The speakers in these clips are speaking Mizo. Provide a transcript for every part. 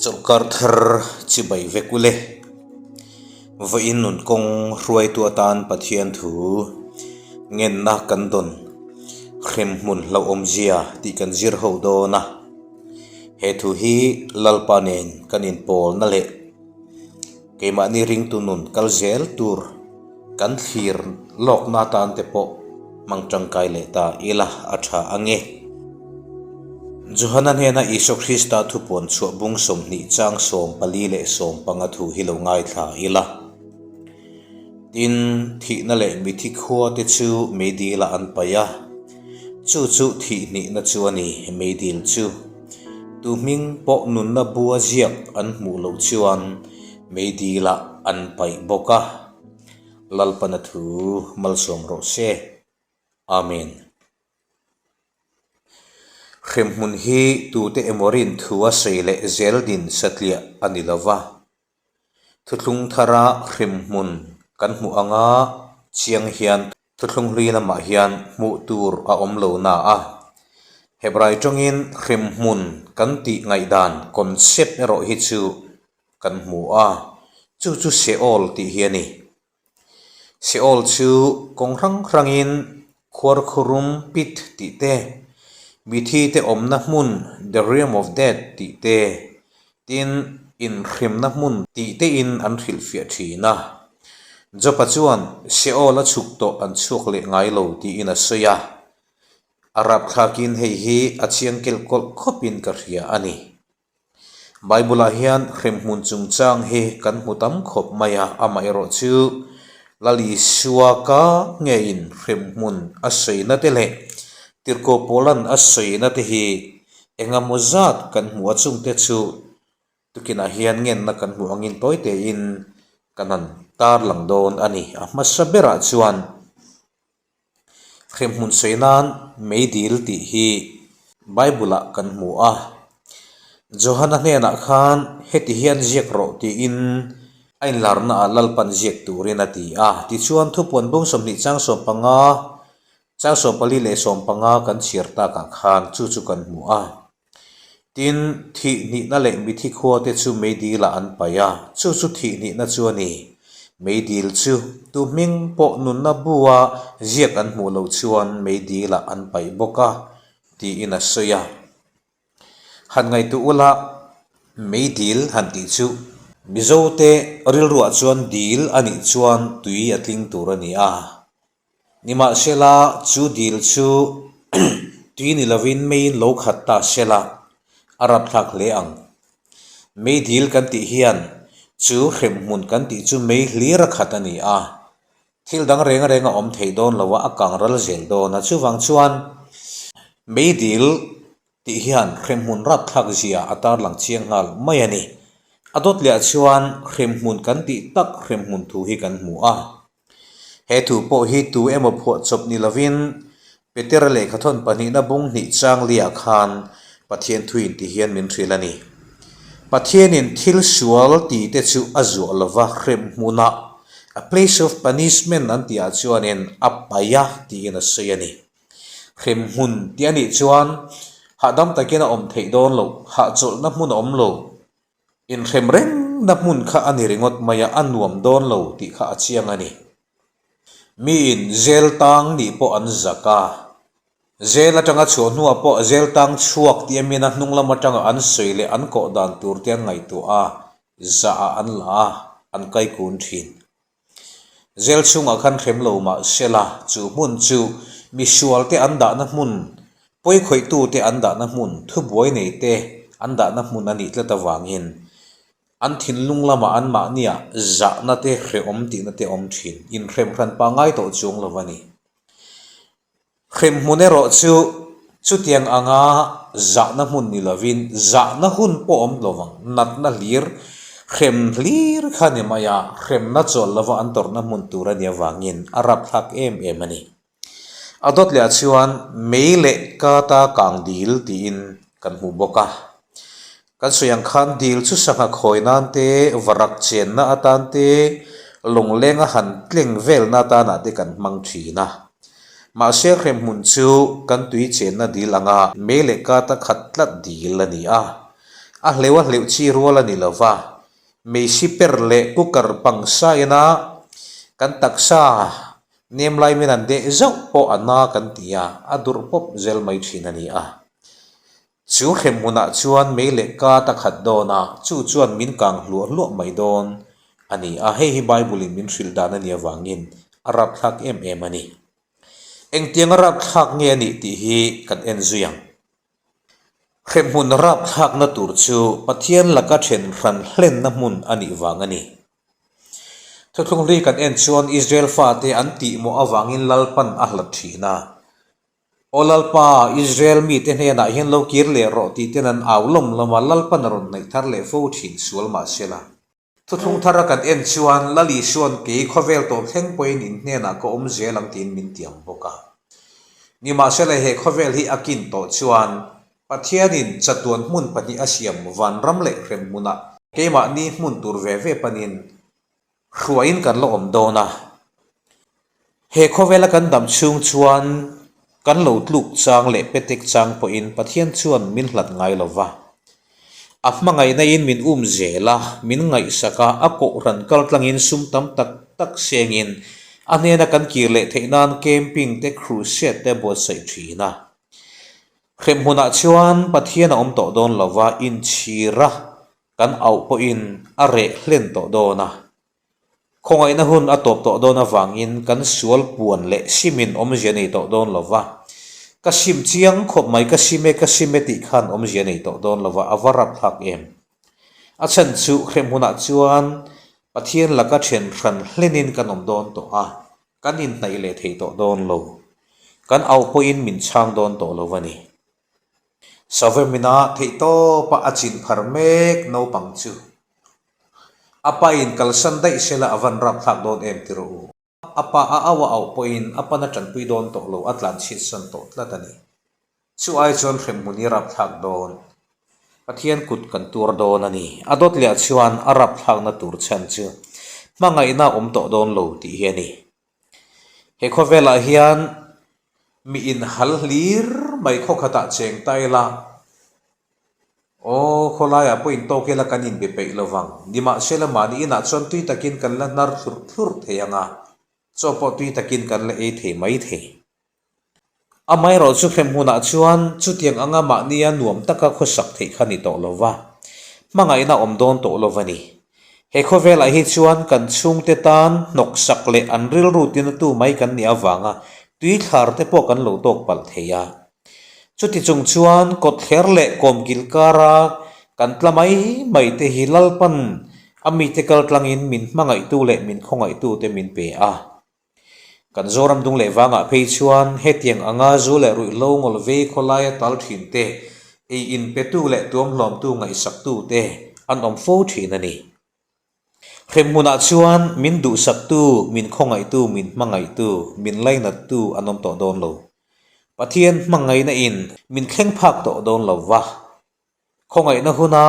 Chawlhkar thar chibai vek ule. Vawiin nun kawng hruaitu atan Pathian thu ngenna kan dawn hremhmun hlauhawmzia tih kan zir ho dawn a. He thu hi Lalpa nen kan inpawlna leh keimahni ringtu nun kal zel tur kan thlir lawkna atan te pawh hmang tangkai leh ta ila a tha ange. Johana hnena Isua Krista thupuan chhuah bung 20 chang 14 leh 15 thu hi lo ngaithla ila. Tin, thihna leh mithi khua te chu meidil ah an paih a, chu chu thih hnihna chu a ni, meidil chu. Tu hming pawh nunna bua ziak an hmuh loh chuan meidil ah an paih bawk a. Lalpana thu malsawm rawh se. Amen. Hremhmun hi tute emaw rin thu a sawi leh zel din satliah a ni lo va. Thuthlung thara hremhmun kan hmuh anga chiang hian thuthlung hlui lamah hian hmuh tur a awm lo na a. Hebrai tawngin hremhmun kan tih ngaihdan concept erawh hi chu kan hmu a, chu chu Sheol tih hi a ni. Sheol chu kawng hrang hrangin khuarkhurum pit tih te, mithi te awmna hmun the realm of dead tih te, tin inhrimna hmun tih tein an hrilhfiah thin a. Job-a chuan Sheol a chhuk tawh an chhuak leh ngai lo tiin a sawi a. A rapthlakin hei hi a chiang kelh kawlh khawpin ka hria a ni. Bible-ah hian hremhmun chungchang hi kan hmu tam khawp mai a, amaherawh chu Lal Isua ka ngeiin hremhmun a sawina te leh Tirhkoh Paula'n a sawina te hi engemaw zat kan hmu a, chungte chu tukinah hian ngenna kan hmuh angin tawi tein kan han tarlang dawn a ni. A hmasa berah chuan. Hremhmun sawi nan meidil tih hi Bible-ah kan hmu a. Johana hnenah khan heti hian ziak rawh tiin a inlarnaah Lalpan ziak turin a ti a. Tichuan thupuan bung 20 chang 15, chang 14 leh 15 kan chhiar takah khan chu chu kan hmu a. Tin, thih hnihna leh mithi khua te chu meidilah an paih a, chu chu thih hnihna chu a ni. Meidil chu tu hming pawh nunna bua ziak an hmuh loh chuan meidilah an paih bawk a, tiin a sawi a. Han ngaihtuah ula, meidil han tih chu Mizote rilruah chuan dil a nih chuan tui a tling tur a ni a. Nimahsela, chu dil chu tui ni lovin meiin lo khat ta sela, a rapthlak hle ang. Mei dil kan tih hian chu hremhmun kan tih chu mei hlir a khat a ni a, thil dang reng reng a awm thei dawn lo a, a kang ral zel dawn a. Chuvang chuan mei dil tih hian hremhmun rapthlak zia a tarlang chiang nghal mai a ni. A dawt leh ah chuan hremhmun kan tih tak hremhmun thu hi kan hmu a. He thu pawh hi tu emaw phuahchawp ni lovin Petera lehkhathawn pahnihna bung hnih chang liah khan Pathian thuin ti hian min hrilh a ni. Pathianin thil sual ti te chu a zuah lova hremhmunah, a place of punishment an tihah chuanin a paih a tiin a sawi a ni. Hremhmun tih a nih chuan hahdam takin a awm theih dawn loh, hahchawlhna hmun a awm lo. Inhrem rengna hmun kha a ni ringawt mai a, a nuam dawn lo tih kha a chiang a ni. Miin zel tang nih pawh an zak a, zel atanga chhuah hnuah pawh zel tang chhuak tih a mina hnung lam atanga an sawi leh an kawh dan tur te an ngaihtuah a, zah ah an la a, an kai kun thin. Zel chhungah khan hrem lo mah sela, chu hmun chu misual te an dahna hmun, pawikhawihtu te an dahna hmun, thubuai nei te an dahna hmun a nih tlat avangin an thinlung lamah anmahniah zahna te hrehawm tihna te awm thin, inhrem hran pangngai tawh chuang lo a ni. Hremhmun erawh chu chutiang anga zahna hmun ni lovin zahna hun pawh awm lo vang, natna hlir, hrem hlir kha ni mai a, hremna chawl lova an tawrhna hmun tur a nih avangin a rapthlak em em a ni. A dawt leh ah chuan mei leh kata kang dil tiin kan hmuh bawk a. Kan sawi ang khan dil chu sangha khawi nan te, varak chenna atan te, lawnglenga han tleng velna atanah te kan hmang thin a. Mahse hremhmun chu kan tui chenna dil anga mei leh kata khat tlat dil a ni a. A hleuh a hleuh chi rual a ni lo va, meisi per leh cooker pangsa ina kan taksa nem lai min an deh zauh pawh a na kan ti a, a durh pawp zel mai thin a ni a. Chu hrem hmunah chuan mei leh kat a khat dawn a, chu chuan min kang hluah hluah mai dawn a ni a, hei hi Bible in min hrilh dan a nih avangin a rapthlak em em a ni. Engtiang a rapthlak nge a nih tih hi kan en zui ang. Hrem hmun rapthlakna tur chu Pathian laka then hran hlenna hmun a nih vang a ni. Thuthlung hlui kan en chuan Israel fate an tihmawh avangin Lalpan a hlat thin a. Aw Lalpa, Israel mite hnenah hian lo kir leh rawh tih ten an au lawm lawm a, Lalpan a rawn hnaih thar leh fo thin sual mahsela. Thuthlung thara kan en chuan Lal Isua'n kei khawvel tawp thleng pawhin in hnenah ka awm zel ang tiin min tiam bawk a. Nimahsela he khawvel hi a kin tawh chuan Pathianin chatuan hmun pahnih a siam vanram leh hrem hmunah keimahni hmun tur ve ve panin hruaiin kan la awm dawn a. He khawvela kan dam chhung chuan kan lo tluk chang leh petek chang pawhin Pathian chuan min hlat ngai lo va. A hmangaihna in min um zel a, min ngaihsak a, a kohhran kal tlangin sum tam tak tak sengin a hnena kan kir leh theih nan camping te crusade te a buatsaih thin a. Hremhmunah chuan Pathian a awm tawh dawn lo va, inchhir a kan auh pawhin a reh hlen tawh dawn a. Khawngaihna hun a tawp tawh dawn avangin kan sual puan leh simin awmzia nei tawh dawn lo va, ka sim chiang khawp mai, ka sim e, ka sim e tih khan awmzia nei tawh dawn lo va, a va rapthlak em. A chhan chu hrem hunah chuan Pathian laka then hran hlenin kan awm dawn tawh a, kan inhnaih leh thei tawh dawn lo. Kan auh pawhin min chhang dawn tawh lo a ni. Savemina theihtawpa a chin phar mek naupang chu a pain kalsan daih sela a van rapthlak dawn em ti rawh u. A pa a au a auh pawhin a pana tanpui dawn tawh lo a tlan chhiatsan tawh tlat a ni. Chu ai chuan hremhmun hi rapthlak dawn. Pathian kut kan tuar dawn a ni. A dawt leh chuan a rapthlakna tur chhan chu hmangaihna a awm tawh dawn lo tih hi a ni. He khawvelah hian mi inhal hlir mai khawkhatah cheng ta ila, aw khawlaiah pawh intawk ila kan inbe peih lo vang. Nimahsela mahni inah chuan tui takin kan la hnar thlurh thlurh thei ang a, chaw pawh tui takin kan la ei thei mai thei. Amaherawh chu hrem hunah chuan chutiang anga mahnia nuam taka khawsak theih kha ni tawh lo va, hmangaihna awm dawn tawh lo va ni. He khawvelah hi chuan kan chhungte tan hnawksak leh an rilru tinatu mai kan nih avanga tuithlar te pawh kan lo tawk palh thei a. Chuti chung chuan kawtthler leh kawmkil kara kan tla mai mai te hi Lalpan a mite kaltlangin min hmangaihtu leh min khawngaihtu te min pe a. Kan Zoram dung leh vangah phei chuan hetiang anga zu leh ruihhlo ngawl vei khawlaia tal thin te, ei in petu leh tuamhlawmtu ngaihsaktu te an awm fo thin a ni. Hrem hmunah chuan min duhsaktu, min khawngaihtu, min hmangaihtu, min lainattu an awm tawh dawn lo. Pathian hmangaihna in min thleng phak tawh dawn lo va. Khawngaihna huna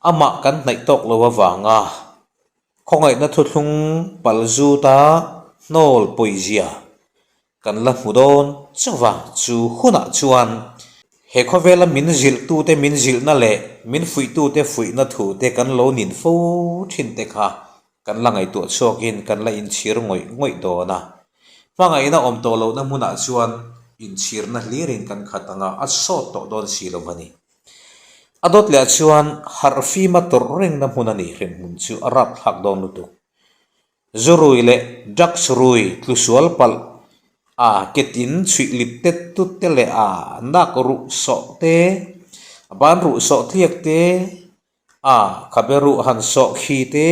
amah kan hnaih tawk lo avanga khawngaihna thuthlung pal zuta hnawl pawizia kan la hmu dawn chauh a, chu hunah chuan he khawvela min zilhtute min zilhna leh min fuihtute fuihna thute kan lo nin fo thin te kha kan la ngaihtuah chhuakin kan la inchhir ngawih ngawih dawn a. Hmangaihna awm tawh lohna hmunah chuan inchhirna hlirin kan khat anga a sawt tawh dawn si lo a ni. A dawt leh ah chuan harh fima tawrh rengna hmun a ni hrem hmun chu a rapthlak dawn lutuk. Zu rui leh drugs rui tlusual palh a ketin chhuih lit tet tut te leh a nak ruh sawh te, a ban ruh sawh tliak te, A, khabe ruh han sawh khi te,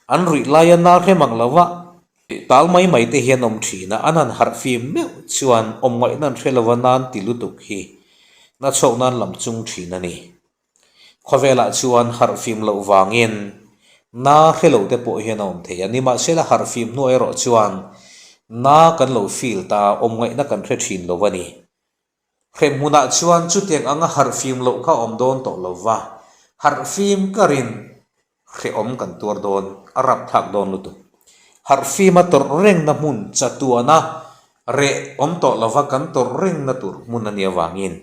an ruih laia nal hrem ang lo a, tal mai mai te hian awm thin a, an han harh fim meuh chuan awm ngaihna an hre lo a nan ti lutuk hi na chhuak nan lam chung thin a ni. Khawvelah chuan harh fim loh vangin na hre lo te pawh hian a awm thei a, nimahsela harh fim hnuah erawh chuan na kan lo feel ta a, awm ngaihna kan hre thin lo a ni. Hrem hmunah chuan chutiang anga harhfim loh kha awm dawn tawh lo va, harhfim karin hrehawm kan tuar dawn, a rapthlak dawn lutuk. Harhfima tawrh rengna hmun chatuana reh awm tawh lo va kan tawrh rengna tur hmun a nih avangin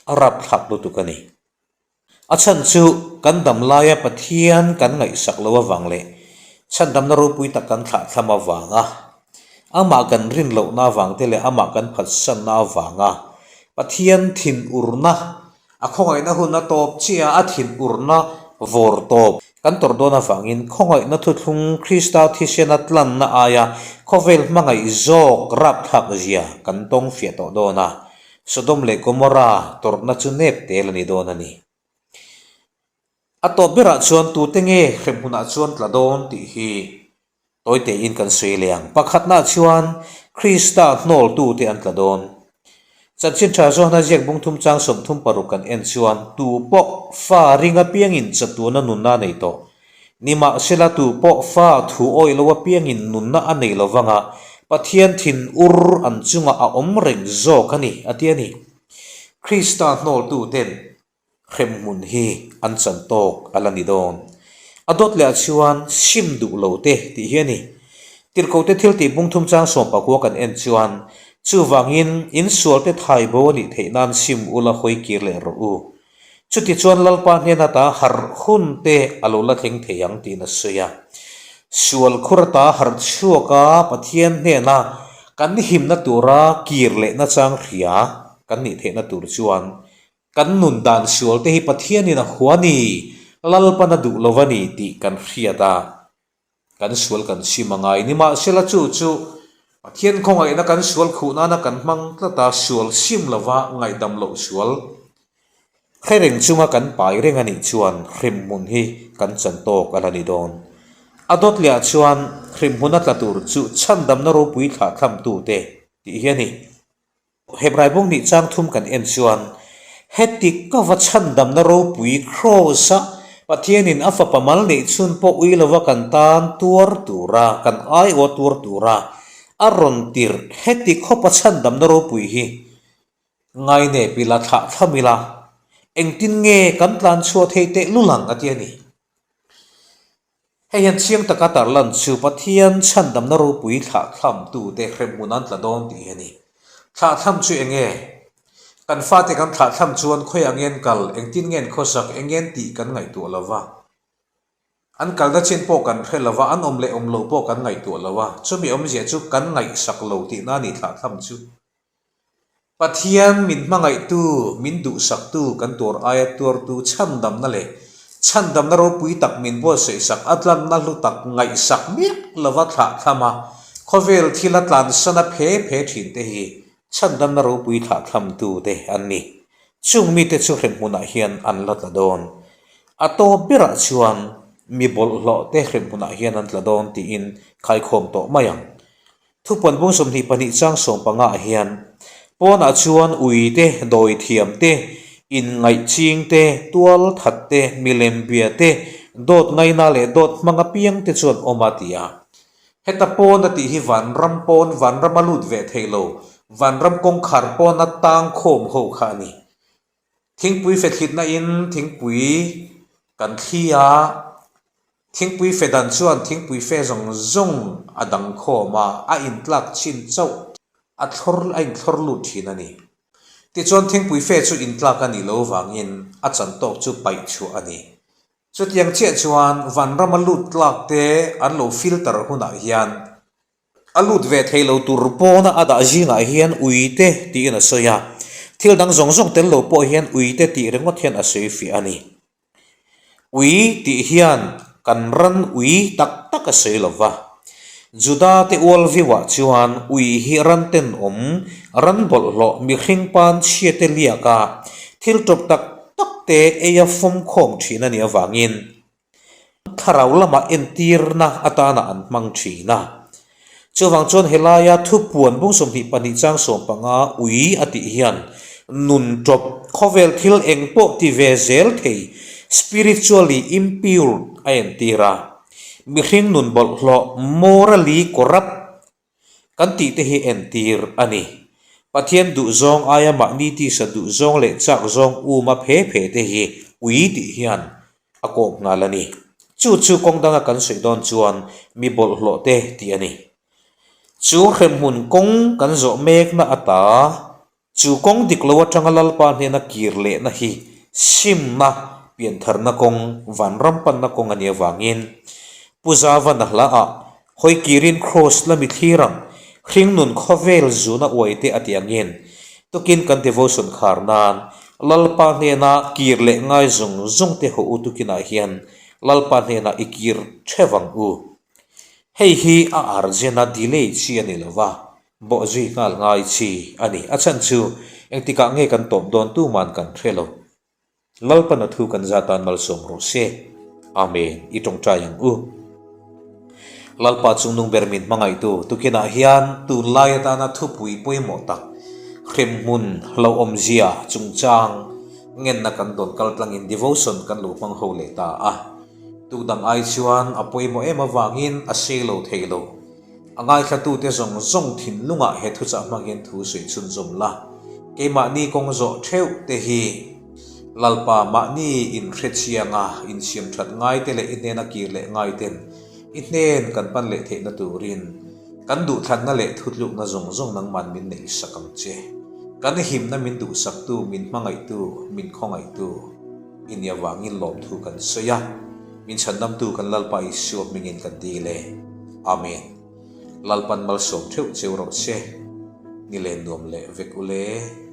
a rapthlak lutuk a ni. A chhan chu kan dam laia Pathian kan ngaihsak lo avang leh chhandamna ropui tak kan thlahthlam avanga amah kan rin lohna avang te leh amah kan phatsanna avanga Pathian thinurna a khawngaihna hun a tawp chiah a, a thinurna vawr tawp kan tawrh dawn avangin khawngaihna thuthlung Krista thisena tlanna aia khawvel hmangaih zawk rapthlak zia kan tawng fiah tawh dawn a. Sodom leh Gomorra tawrhna chu nep tel a ni dawn a ni. A tawp berah chuan tute nge hremhmunah chuan tla dawn tih hi tawi tein kan sawi leh ang. Pakhatnaah chuan Krista hnawltute an tla dawn. Chanchin tha zawhna ziak bung thum chang 36 kan en chuan tu pawh fa ring apiangin chatuana nunna a nei tawh. Nimahsela tu pawh fa thu awih lo apiangin nunna a nei lo vanga Pathian thin ur an chungah a awm reng zawk a ni, a ti a ni. Krista hnawltuten hremhmun hi an chan tawk a la ni dawn. A dawt leh ah chuan sim duh lo te tih hi a ni. Tirhkohte thil tih bung thum chang 19 kan en chuan, Chuvangin insualte thai bo a nih theih nan sim ula hawi kir leh rawh u. Chutichuan Lalpa hnena ta harh hun te a lo la thleng thei ang tiin a sawi a. Sual khur ata harh chhuak a Pathian hnena kan himna tura kir lehna chang hria kan nih theihna tur chuan kan nun dan sual te hi Pathianin a hua ni, Lalpan a duh lo a ni tih kan hriat a. Kan sual kan sim a ngai. Nimahsela chu chu Pathian khawngaihna kan sual khuh nana kan hmang tlat a, sual sim lova ngaihdam loh sual hre reng chunga kan pai reng a nih chuan hremhmun hi kan chan tawk a la ni dawn. A dawt lehah chuan hremhmun a tla tur chu chhandamna ropui thlahthamtute tih hi a ni. Hebrai bawng hnih chang thum kan en chuan, heti ka va chhandamna ropui Kraws-a Pathianin a fapa mal neih chhun pawh ui lova kan tan tuar tura, kan aiaw tuar tura a rawn tirh heti khawpa chhandamna ropui hi ngainep ila thlahthlam ila engtin nge kan tlan chhuah theih tehlul ang a ti a ni. Hei hian chiang taka tarlan chu Pathian chhandamna ropui thlahthamtute hremhmun an tla dawn tih hi a ni. Thlahthlam chu eng nge? Kan fate kan thlahthlam chuan khawiah nge an kal, engtin nge an khawsak, eng nge an tih kan ngaihtuah lo va. An kalna chin pawh kan hre lo va, an awm leh awm loh pawh kan ngaihtuah lo a. Chumi awmzia chu kan ngaihsak lo tihna a ni thlahthlam chu. Pathian min hmangaihtu, min duhsaktu, kan tuar aia tuartu chhandamna leh chhandamna ropui tak min buatsaihsak, a tlanna hlu tak ngaihsak miah lova thlahthlam a, khawvel thila tlansana phe phe thinte hi chhandamna ropui thlahthamtute an ni. Chung mite chu hremhmunah hian an la tla dawn. A tawp berah chuan mi bawlhhlawhte hremhmunah hian an tla dawn tiin khaikhawm tawh mai ang. Thupuan bung 22 chang 15 ah hian pawnah chuan ui te, dawi thiam te, inngaih ching te, tual that te, milem bia te, dawt ngaina leh dawt hmang apiang te chuan awm a ti a. Heta pawn a tih hi vanram pawn, vanram a lut ve thei lo, vanram kawngkhar pawna tang khawm ho kha a ni. Thingpui fethlitna in thingpui kan thli a. Thingpui fe dan chuan thingpui fe zawng zawng a dang khawm a, a intlak chin chauh a thlawr a inthlawr lut thin a ni. Tichuan thingpui fe chu intlak a nih loh vangin a chan tawk chu paih chhuah a ni. Chutiang chiah chuan vanrama lut tlak te an lo filter hunah hian a lut ve thei lo tur pawna a dah zingah hian uite tiin a sawi a, thil dang zawng zawng tel lo pawh hian uite tih ringawt hian a sawi fiah a ni. Ui tih hian kan ran ui tak tak a sawi lo va. Juda te ual viuah chuan ui hi ran tenawm, ran bawlhhlawh, mihring pan chhia te liak a, thil tawp tak tak te eia fawm khawm thin a nih avangin thlarau lamah entirna atana an hmang thin a. Chuvang chuan helaia thupuan bung 22 chang 15 ui a tih hian nun tawp khawvel thil eng pawh ti ve zel thei, spiritually impure, a entir a. Mihring nun bawlhhlawh, morally corrupt, kan tih te hi entir a ni. Pathian duhzawng aia mahni tisa duhzawng leh chak zawng uma phe phe te hi ui tih hian a kawp nghal a ni. Chu chu kawng danga kan sawi dawn chuan mi bawlhhlawh te tih a ni. Chu hremhmun kawng kan zawh mekna ata chu kawng dik lo atanga Lalpa hnena kir lehna hi simna piantharna kawng, vanram panna kawng a nih avangin Pu Zavan a hla ah hawi kirin Kraws lami thlir ang, hringnun khawvel zuna uai te a ti angin tukin kan devotion khar nan Lalpa hnena kir leh ngai zung zung te haw u tukinah hian Lalpa hnenah i kir theuh ang u. Hei hi a urgent a delay chi a ni lo va, bawhzui nghal ngai chi a ni. A chhan chu engtikah nge kan tawp dawn tuman kan hre lo. Lalpan a thu kan zat tan malsawm rawh se. Amen. I tawngtai ang u. Lalpa chungnung ber min hmangaihtu tukinah hian tunlai atana thupui pawimawh tak hremhmun hlauhawmzia chungchang ngenna kan dawn kaltlangin devotion kan lo hmang ho leh ta a. Tukdang ai chuan a pawimawh em avangin a sei lo thei lo. A ngaithlatute zawng zawng thinlungah he thuchah hmang hian thu sawi chhunzawm la. Keimahni kawng zawh theuh te hi Lalpa mahni inhrechianga insiam that ngaite leh i hnena kir leh ngaiten i hnen kan pan leh theihna turin kan duhthlanna leh thutlukna zawng zawng nangman min neihsak ang che. Kan himna min duhsaktu, min hmangaihtu, min khawngaihtu i nih avangin lawmthu kan sawi a. Min chhandamtu kan Lalpa Isua hmingin kan dil e. Amen. Lalpan malsawm theuh cheu rawh se. Ni len nuam leh vek u le.